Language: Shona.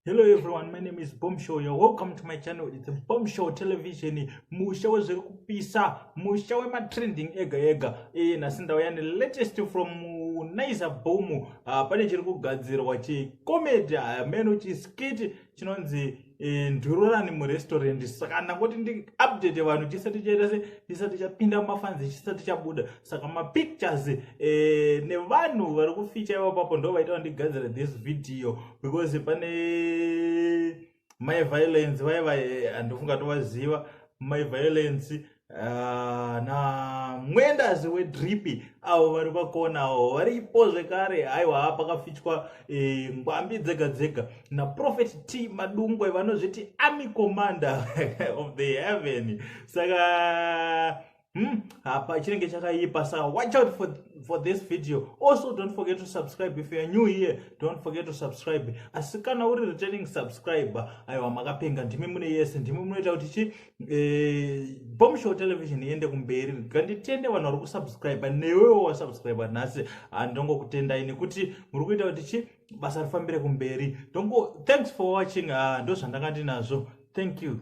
Hello everyone, my name is Bomb Show. You're welcome to my channel. It's Bomb Show Television. Musha wezviri kupisa, musha wematrending ega ega. Eh, nhasi ndauya latest from Naiza Boom. Pane chiri kugadzirwa chi comedy, meno chi skit chinonzi Ndururani murestaurant. Saka ndangoti ndi update vanhu chisati chaita se chisati chapinda mumafanzi, chisati chabuda. Saka mapictures nevanhu vari kuficha ipapapo ndo vaita vandigadzira this video, because pane My Violence vaiva, handifunga tovaziva My Violence, na Mwendazi weDrip, avo vari pakona, avo varipo zvekare. Haiwa, pakafichwa ngwambi dzega dzega, naProphet T Madungwe, vanozviti Army Commander of the Heaven. Saka apa chinenge chakaipa. Saka watch out for this video. Also, don't forget to subscribe if you are new here. Don't forget to subscribe. Asi kana uri returning subscriber, aiwa, makapenga. Ndimi mune yese, ndimi munoita kuti chi Bomb Show Television iende kumberi. Nganditende vanhu vari kusubscribe. Newewo wasubscribe nhasi, handongokutendai nekuti muri kuita kuti chi basa rifambire kumberi. Dongo, thanks for watching. Ndo zvandanga ndinazvo. Thank you.